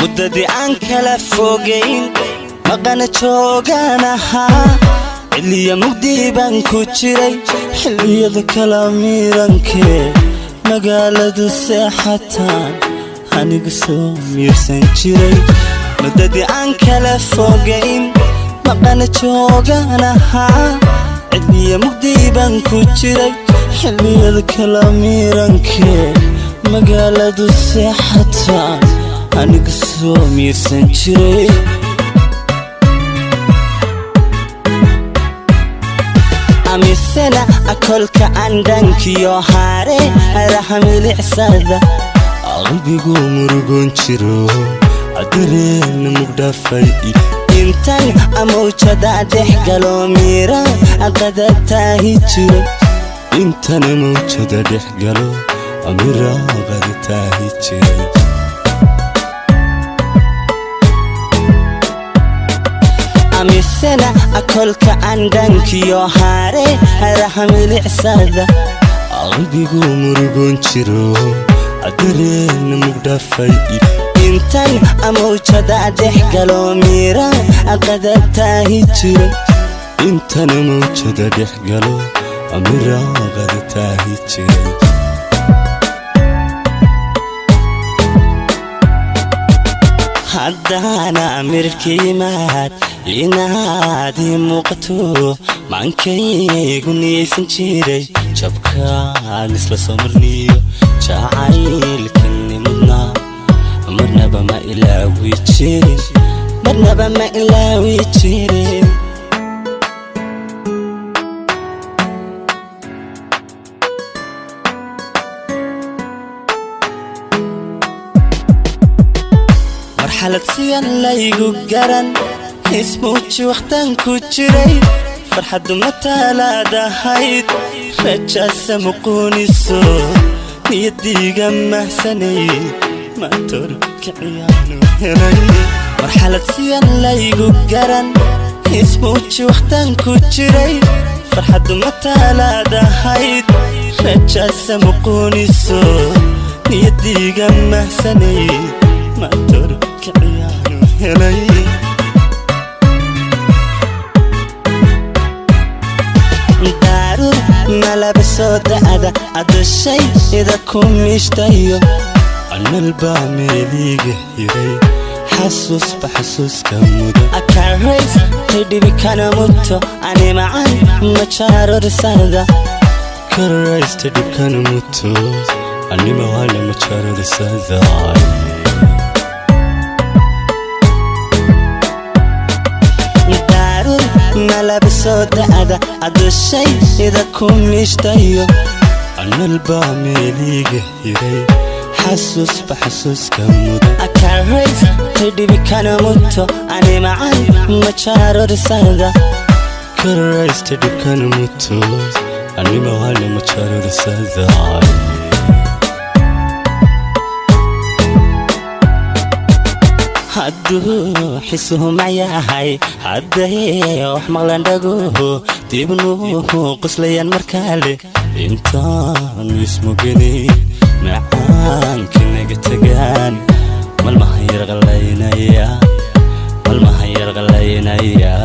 Muddadii aan kala fogayn, maqana joogaan ahaa, xilliya mugdi baan ku jiray, xilliyada kala miirankee magaaladu seexataan anigu soo miirsan jiray. Muddadii aan kala fogayn, maqana joogaan ahaa, xilliya mugdi baan ku jiray, xilliyada kala miirankee magaaladu seexataan anigu soo miirsan jiray. Amisena akolka andhankiyo haare raha milicsada, Qalbigu murugoon jiro, dareena mugdhaafay. Intan amawjada dhex galo, miira qada taahi jiray. Intana mawjada dhex galo, miraaqada taahi jiray. Amisena akolka andhankiyo haare raha milicsada, Qalbigu murugoon jiro, dareena mugdhaafay. Intan amawjada dhex galo, miira qada taahi jiray. Intana mawjada dhex galo, miraaqada taahi jiray. Haddaana mirkiimaad inaad ii muuqato, maankaygu niyaysan jiray, jabkaan isla soo marniyo jacaylkani mudnaa marnaba ma ilaawi jirin, marnaba ma ilaawi jirin. Marxalad siyan laygu garan, ismuuji wakhtaan ku jiray, farxaddu mataalaadahayd, rajaasa muquuniso niyadiiga mahsanay, matorkiciyaanu helay. Marxalad siyan laygu garan, ismuuji wakhtaan ku jiray, farxaddu mataalaadahayd, rajaasa muquuniso niyadiiga mahsanay, matorkiciyaanu helay. Daarur malaba soo da'da adashay ida ku miishtayo. Analbaa meeliiga hiray, xasuusba xasuuska mudo. Akarays tidhibi kana muto, ani macan majarorsada. Karaysta dhibkana muto, animaana majaradisada. Daarur malaba soo da'da adashay ida ku miishtayo. Analbaa meeliiga hiray, xasuusba xasuuska mudo. Akarays tidhibi kana muto, ani macan majarorsada. Karaysta dhibkana muto, animaana majaradisada. Hadduu xisuhu macyahay, hadday wax maqlan dhaguhu, dibnuhu qoslayaan markaale, Intaan ismuganay macaanka naga tagaan, malmahan yarqalaynaya, malmahan yarqalaynaya.